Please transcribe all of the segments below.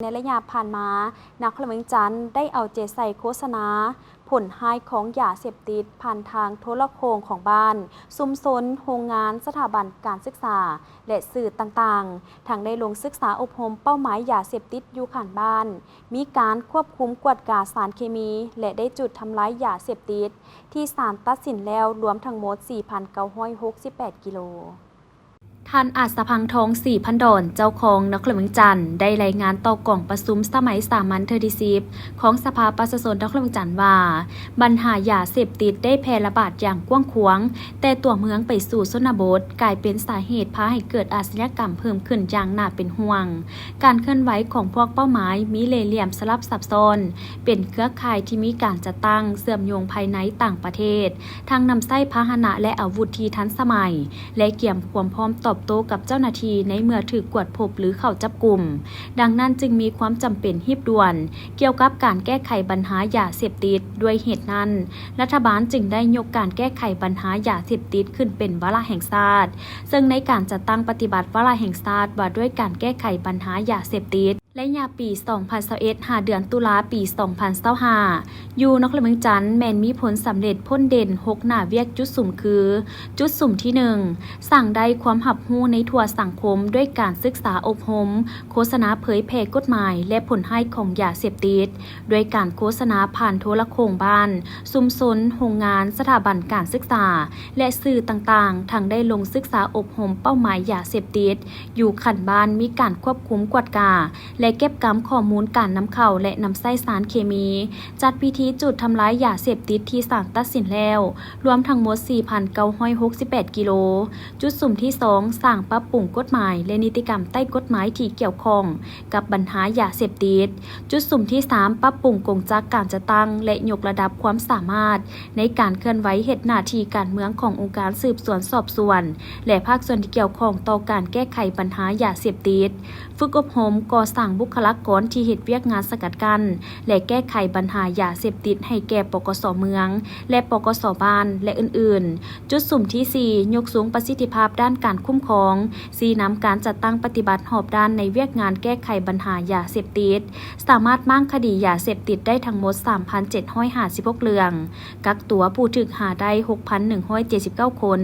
ໃນໄລຍະຜ່ານມາ, ນະຄອນຫຼວງວຽງຈັນໄດ້ເອົາໃຈໃສ່ໂຄສະນາຜົນຮ້າຍຂອງຢາເສບຕິດຜ່ານທາງໂທລະໂຄ່ງຂອງບ້ານ, ຊຸມຊົນ, ໂຮງງານ, ສະຖາບັນການສຶກສາ ແລະ ສື່ຕ່າງໆ, ທັງໄດ້ລົງສຶກສາອົບຮົມເປົ້າໝາຍຢາເສບຕິດຢູ່ຂັ້ນບ້ານ, ມີການຄວບຄຸມກວດກາສານເຄມີ ແລະ ໄດ້ຈູດທຳລາຍຢາເສບຕິດທີ່ສານຕັດສິນແລ້ວ ລວມທັງໝົດ ສີ່ພັນເກົ້າຮ້ອຍຫົກສິບແປດ ກິໂລ. ທ່ານ ອາດສະພັງທອງ ສີພັນດອນ ເຈົ້າຄອງນະຄອນຫຼວງວຽງຈັນ ໄດ້ລາຍງານຕໍ່ກອງປະຊຸມສະໄໝສາມັນເທື່ອທີສິບ ຂອງສະພາປະຊາຊົນນະຄອນຫຼວງວຽງຈັນວ່າ, ບັນຫາຢາເສບຕິດໄດ້ແຜ່ລະບາດຢ່າງກວ້າງຂວາງ ແຕ່ຕົວເມືອງໄປສູ່ຊົນນະບົດ ກາຍເປັນສາເຫດພາໃຫ້ເກີດອາຊະຍາກຳເພີ່ມຂຶ້ນຢ່າງໜ້າເປັນຫ່ວງ. ການເຄື່ອນໄຫວຂອງພວກເປົ້າໝາຍມີເລ່ຫຼ່ຽມສະຫຼັບຊັບຊ້ອນ, ເປັນເຄືອຂ່າຍທີ່ມີການຈັດຕັ້ງເຊື່ອມໂຍງພາຍໃນຕ່າງປະເທດ, ທັງນຳໃຊ້ພາຫະນະ ແລະ ອາວຸດທີ່ທັນສະໄໝ ແລະ ກຽມຄວາມພ້ອມຕອບໂຕ້ກັບເຈົ້າໜ້າທີ່ໃນເມື່ອຖືກກວດພົບ ຫຼື ເຂົ້າຈັບກຸມ. ດັ່ງນັ້ນຈຶ່ງມີຄວາມຈຳເປັນຮີບດ່ວນກ່ຽວກັບການແກ້ໄຂບັນຫາຢາເສບຕິດ. ດ້ວຍເຫດນັ້ນ, ລັດຖະບານຈຶ່ງໄດ້ຍົກການແກ້ໄຂບັນຫາຢາເສບຕິດຂຶ້ນເປັນວາລະແຫ່ງຊາດ, ເຊິ່ງໃນການຈັດຕັ້ງປະຕິບັດວາລະແຫ່ງຊາດວ່າດ້ວຍການແກ້ໄຂບັນຫາຢາເສບຕິດ ໄລຍະປີສອງພັນຊາວເອັດ ຫາເດືອນຕຸລາປີສອງພັນຊາວຫ້າ ຢູ່ນະຄອນຫຼວງວຽງຈັນແມ່ນມີຜົນສຳເລັດພົ້ນເດັ່ນຫົກໜ້າວຽກຈຸດສຸມຄື, ຈຸດສຸມທີໜຶ່ງ, ສ້າງໄດ້ຄວາມຮັບຮູ້ໃນທົ່ວສັງຄົມດ້ວຍການສຶກສາອົບຮົມ, ໂຄສະນາເຜີຍແຜ່ກົດໝາຍ ແລະ ຜົນຮ້າຍຂອງຢາເສບຕິດ ດ້ວຍການໂຄສະນາຜ່ານໂທລະໂຄ່ງບ້ານ, ຊຸມຊົນ, ໂຮງງານ, ສະຖາບັນການສຶກສາ ແລະ ສື່ຕ່າງໆ, ທັງໄດ້ລົງສຶກສາອົບຮົມເປົ້າໝາຍຢາເສບຕິດ ຢູ່ຂັ້ນບ້ານ, ມີການຄວບຄຸມກວດກາ ແລະ ເກັບກຳຂໍ້ມູນການນຳເຂົ້າ ແລະ ນຳໃຊ້ສານເຄມີ, ຈັດພິທີຈູດທຳລາຍຢາເສບຕິດທີ່ສານຕັດສິນແລ້ວ ລວມທັງໝົດ ສີ່ພັນເກົ້າຮ້ອຍຫົກສິບແປດ ກິໂລ. ຈຸດສຸມທີສອງ, ສ້າງປັບປຸງກົດໝາຍ ແລະ ນິຕິກຳໃຕ້ກົດໝາຍທີ່ກ່ຽວຂ້ອງກັບບັນຫາຢາເສບຕິດ. ຈຸດສຸມທີສາມ, ປັບປຸງກົງຈັກການຈັດຕັ້ງ ແລະ ຍົກລະດັບຄວາມສາມາດໃນການເຄື່ອນໄຫວເຮັດໜ້າທີ່ການເມືອງຂອງອົງການສືບສວນສອບສວນ ແລະ ພາກສ່ວນທີ່ກ່ຽວຂ້ອງຕໍ່ການແກ້ໄຂບັນຫາຢາເສບຕິດ. ຝຶກອົບຮົມກໍ່ສ້າງບຸກຄະລາກອນທີ່ເຮັດວຽກງານສະກັດກັ້ນ ແລະ ແກ້ໄຂບັນຫາຢາເສບຕິດໃຫ້ແກ່ ປກສ ເມືອງ ແລະ ປກສ ບ້ານ ແລະ ອື່ນໆ. ຈຸດສຸມທີສີ່, ຍົກສູງປະສິດທິພາບດ້ານການຄຸ້ມຄອງ, ຊີ້ນຳການຈັດຕັ້ງປະຕິບັດຮອບດ້ານໃນວຽກງານແກ້ໄຂບັນຫາຢາເສບຕິດ, ສາມາດມ້າງຄະດີຢາເສບຕິດໄດ້ທັງໝົດ ສາມພັນເຈັດຮ້ອຍຫ້າສິບຫົກ ເລື່ອງ, ກັກຕົວຜູ້ຖືກຫາໄດ້ ຫົກພັນໜຶ່ງຮ້ອຍເຈັດສິບເກົ້າ ຄົນ,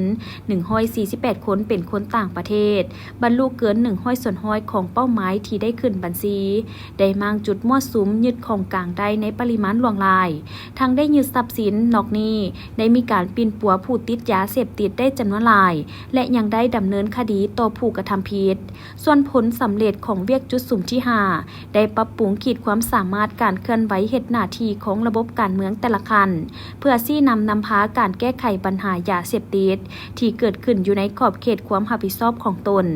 ໜຶ່ງຮ້ອຍສີ່ສິບແປດ ຄົນເປັນຄົນຕ່າງປະເທດ, ບັນລຸເກີນ ໜຶ່ງຮ້ອຍສ່ວນຮ້ອຍ ຂອງເປົ້າໝາຍທີ່ໄດ້ຂຶ້ນບັນຊີ, ໄດ້ມ້າງຈຸດມົ້ວສຸມ, ຍຶດຂອງກາງໄດ້ໃນປະລິມານຫຼວງຫຼາຍ, ທັງໄດ້ຍຶດຊັບສິນ. ນອກນີ້, ໄດ້ມີການປິ່ນປົວຜູ້ຕິດຢາເສບຕິດໄດ້ຈຳນວນຫຼາຍ ແລະ ຍັງໄດ້ດຳເນີນຄະດີຕໍ່ຜູ້ກະທຳຜິດ. ສ່ວນຜົນສຳເລັດຂອງວຽກຈຸດສຸມທີຫ້າ ໄດ້ປັບປຸງຂີດຄວາມສາມາດການເຄື່ອນໄຫວເຮັດໜ້າທີ່ຂອງລະບົບການເມືອງແຕ່ລະຂັ້ນ ເພື່ອຊີ້ນຳນຳພາການແກ້ໄຂບັນຫາຢາເສບຕິດທີ່ເກີດຂຶ້ນຢູ່ໃນຂອບເຂດຄວາມຮັບຜິດຊອບຂອງຕົນ,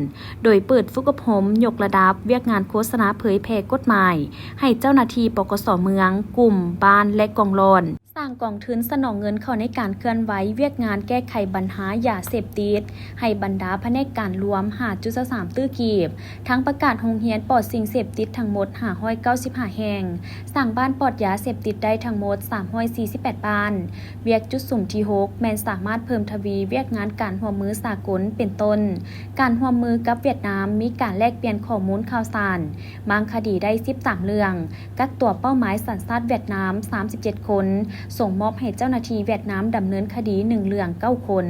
ໂດຍເປີດຝຶກອົບຮົມຍົກລະດັບວຽກງານໂຄສະນາເຜີຍແຜ່ກົດໝາຍໃຫ້ເຈົ້າໜ້າທີ່ ປກສ ເມືອງ, ກຸ່ມ, ບ້ານ ແລະ ກອງຫຼອນ. ສ້າງກອງທຶນສະໜອງເງິນເຂົ້າໃນການເຄື່ອນໄຫວວຽກງານແກ້ໄຂບັນຫາຢາເສບຕິດ ໃຫ້ບັນດາພະແນກການລວມ ຫ້າຈຸດຊາວສາມຕື້ກີບ, ທັງປະກາດໂຮງຮຽນປອດສິ່ງເສບຕິດທັງໝົດ ຫ້າຮ້ອຍເກົ້າສິບຫ້າ ແຫ່ງ, ສ້າງບ້ານປອດຢາເສບຕິດໄດ້ທັງໝົດ ສາມຮ້ອຍສີ່ສິບແປດ ບ້ານ. ວຽກຈຸດສຸມທີຫົກ ແມ່ນສາມາດເພີ່ມທະວີວຽກງານການຮ່ວມມືສາກົນ ເປັນຕົ້ນ ການຮ່ວມມືກັບຫວຽດນາມ, ມີການແລກປ່ຽນຂໍ້ມູນຂ່າວສານ, ມ້າງຄະດີໄດ້ ສິບສາມ ເລື່ອງ, ກັກຕົວເປົ້າໝາຍສັນຊາດຫວຽດນາມ ສາມສິບເຈັດ ຄົນ, ສົ່ງມອບໃຫ້ເຈົ້າໜ້າທີ່ຫວຽດນາມດຳເນີນຄະດີ ໜຶ່ງ ເລື່ອງ ເກົ້າ ຄົນ.